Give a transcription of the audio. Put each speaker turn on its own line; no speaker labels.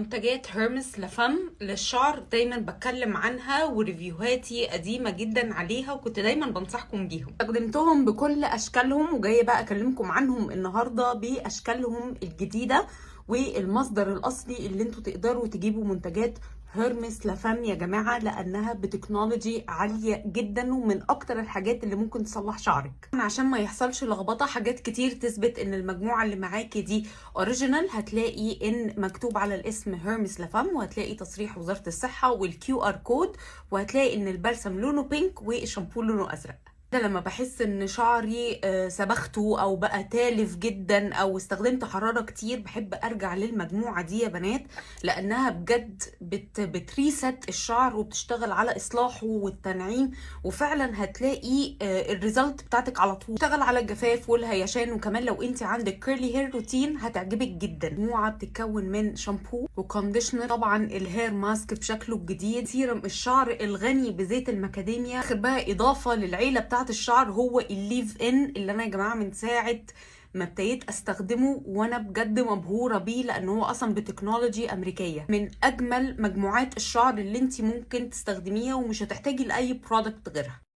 منتجات Hermes La Femme للشعر دايما بتكلم عنها و review هاتي قديمة جدا عليها، وكنت دايما بنصحكم بيهم. استخدمتهم بكل اشكالهم، وجاية بقى اكلمكم عنهم النهاردة باشكالهم الجديدة والمصدر الاصلي اللي انتوا تقدروا تجيبوا منتجات Hermes La Femme يا جماعة، لانها ب technology عالية جدا ومن اكتر الحاجات اللي ممكن تصلح شعرك. عشان ما يحصلش لخبطة، حاجات كتير تثبت ان المجموعة اللي معاكي دي original. هتلاقي ان مكتوب على الاسم Hermes La Femme، وهتلاقي تصريح وزارة الصحة وال QR code، وهتلاقي ان البلسم لونه pink والشامبو لونه ازرق. ده لما بحس ان شعري سبخته او بقى تالف جدا او استخدمت حرارة كتير، بحب ارجع للمجموعة دي يا بنات، لانها بجد بت reset الشعر وبتشتغل على اصلاحه والتنعيم، وفعلا هتلاقي ال result بتاعتك على طول. تشتغل على الجفاف والهيشان، وكمان لو انت عندك curly hair routine هتعجبك جدا. مجموعة بتتكون من شامبو و conditioner، طبعا ال hair mask بشكله الجديد، سيرم الشعر الغني بزيت المكاديميا. اخر بقى اضافة للعيلة بتاعت الشعر هو ال leave in، اللي انا يا جماعة من ساعة ما ابتديت استخدمه وانا بجد مبهوره بيه، لان هو اصلا ب technology امريكيه. من اجمل مجموعات الشعر اللي انت ممكن تستخدميها ومش هتحتاجي لاي product غيرها.